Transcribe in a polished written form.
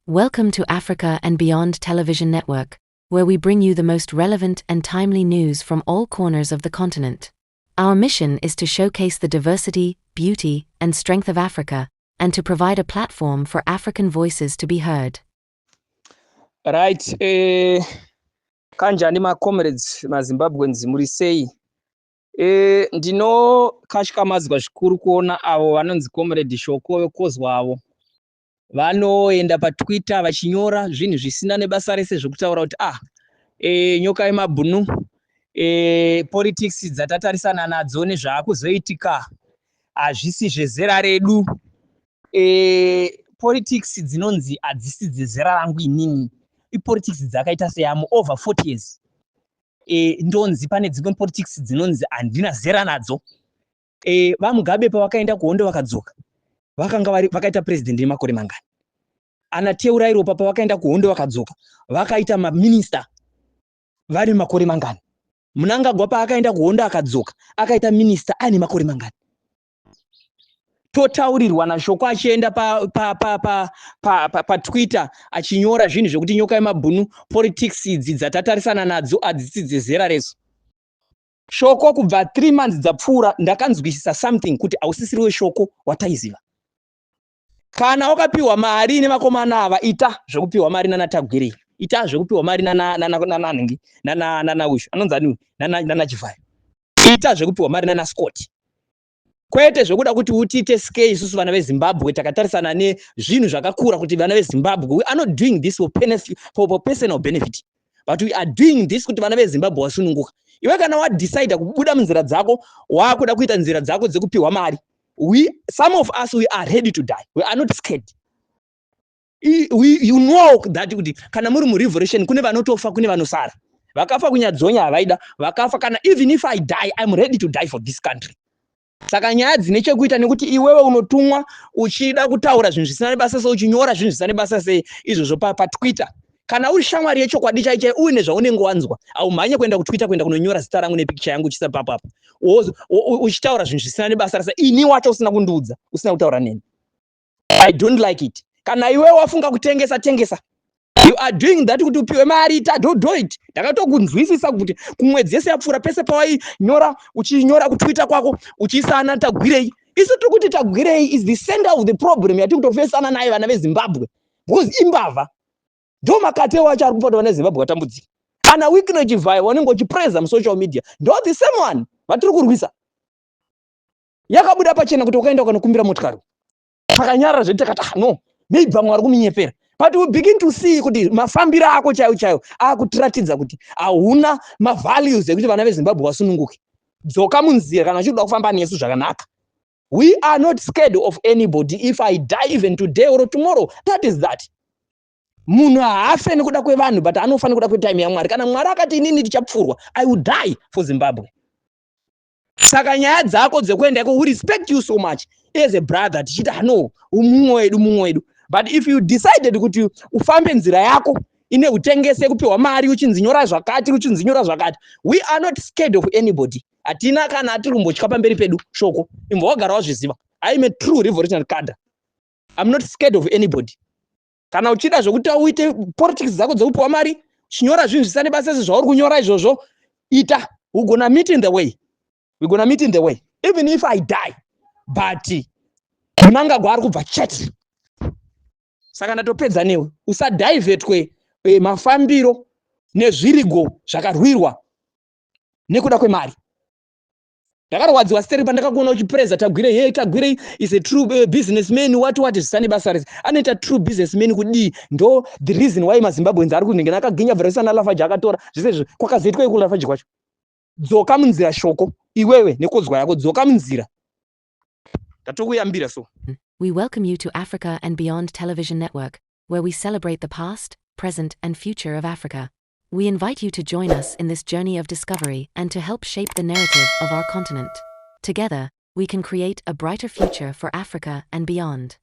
Welcome to Africa and Beyond Television Network, where we bring you the most relevant and timely news from all corners of the continent. Our mission is to showcase the diversity, beauty, and strength of Africa, and to provide a platform for African voices to be heard. Right, kanjani macomrades, maZimbabweans, muri sei? Ndinokatyamadzwa zvikuru kuona avo vanonzi Comrade Shoko vekozwavo vanoenda paTwitter vachinyora zvinhu zvisina nebasa rese, zvekutaura kuti nyoka yemabhunu, politics dzatatarisana nadzo nezvaakuzoitika hazvisi zvezera redu. Politics dzinonzi hadzisi dzezera rangu inini ipolitics dzakaita seyamo over 40 years. Ndonzi pane dzimwe politics dzinonzi handina zera nadzo. VaMugabe pavakaenda kuhondo vakadzoka, vakanga vari vakaita president nemakore mangani? Ana Teurai Ropa pavakaenda kuhondo vakadzoka, vakaita maminista vari makore mangani? Mnangagwa paakaenda kuhondo akadzoka, akaita minista aine makore mangani? Totaurirwa naShoko achienda paTwitter pa achinyora zvinhu zvekuti nyoka yemabhunu, politics idzi dzatatarisana nadzo hadzisi dzezera resu. Shoko, kubva 3 months dzapfuura ndakanzwisisa something, kuti hausisiriwe Shoko wataiziva. Kana wakapiwa mari nevakomana ava, ita zvekupiwa mari nanaTagwirei, ita zvekupiwa mari nananhingi, nanaushu anonzi ani, nanaChivhayo, ita zvekupiwa mari nanaScott, kwete zvekuda kuti utiite scare isusu vana veZimbabwe takatarisana nezvinhu zvakakura. Kuti vana veZimbabwe, we are not doing this for personal benefit, but we are doing this kuti vana veZimbabwe vasununguka. Iwe kana wadecida kubuda munzira dzako, waakuda kuita nzira dzako dzekupiwa mari, we, some of us, we are ready to die. We are not scared. You know that kuti kana muri murevolution kune vanotofa, kune vanosara. Vakafa kunyadzonya havaida vakafa. Kana even if I die, I'm ready to die for this country. Saka nyaya dzine chekuita nekuti iwewe unotumwa uchida kutaura zvinhu zvisina nebasa sei, uchinyora zvinhu zvisina nebasa sei izvozvo paTwitter, kana uri shamwari yechokwadi chai chai, uine zvaunenge wanzwa, haumhanye kuenda kuTwitter kuenda kunonyora zita rangu nepikicha yangu uchisa papapo, uchitaura zvinhu zvisina nebasa rasa, ini wacho usina kundiudza, usina kutaura neni. I don't like it. Kana iwe wafunga kutengesa, tengesa. You are doing that kuti upiwe mari, ita, don't do it. Ndakatokunzwisisa kuti kumwedzi yese yapfuura, pese pawainyora, uchinyora kuTwitter kwako uchiisana Tagwirei, isu tiri kuti Tagwirei is the center of the problem yatiri kutofesana naye vana veZimbabwe, because imbavha. Ndo makate wacho ari kupota vana veZimbabwe vatambudzika. Ana Wicknell Chivayo vanenge uchipreza musocial media, ndo the same one vatiri kurwisa. Yakabuda pachena kuti wakaenda ukanokumbira motikari, takanyarara zvedu, takati, "Ah, no, maybe vamwe vari kumunyepera." But we begin to see kuti mafambiro ako chaiwo chaiwo akutiratidza kuti hauna mavalues ekuti vana veZimbabwe vasununguke. Dzoka munzira kana uchida kufamba nesu zvakanaka. We are not scared of anybody. If I die even today or tomorrow, that is that. Munhu haafe nekuda kwevanhu, but anofa nekuda kwetime yaMwari. Kana Mwari akati inini tichapfurwa, I will die for Zimbabwe. Saka nyaya dzako dzekuenda iko, we respect you so much as a brother, tichiti, "Ah, no, mumwe wedu, mumwe wedu." But if you decided kuti ufambe nzira yako ine utengese, kupiwa mari, uchinzi nyora zvakati, uchinzi nyora zvakati, we are not scared of anybody. Hatina kana atiri kumbotya pamberi pedu. Shoko, imbo wagara wazviziva, I'm a true revolutionary cadre. I'm not scared of anybody. Kana uchida zvokuti uite politics dzako dzekupiwa mari, chinyora zvinhu zvisina nebasa sezvauri kunyora izvozvo, ita. We gonna meet in the way, we gonna meet in the way, even if I die. But Mnangagwa ari kubva chete. Saka ndatopedza newe. Usadhivhetwe mafambiro nezvirigo zvakarwirwa nekuda kwemari. Ndakarwadziwa steri pandakakuona uchipreza Tagwirei. Hey, Tagwirei is a true businessman, what zvisane basa rese. Anoita true businessman kudii? Ndo the reason why maZimbabweans ari kunenge nakaginya bvaraisana. Lafarge akatora zvese izvo, kwakazoitwa ikuLafarge kwacho. Dzoka munzira, Shoko, iwewe nekodzwa yako, dzoka munzira, ndatokuyambira so. We welcome you to Africa and Beyond Television Network, where we celebrate the past, present, and future of Africa. We invite you to join us in this journey of discovery and to help shape the narrative of our continent. Together, we can create a brighter future for Africa and beyond.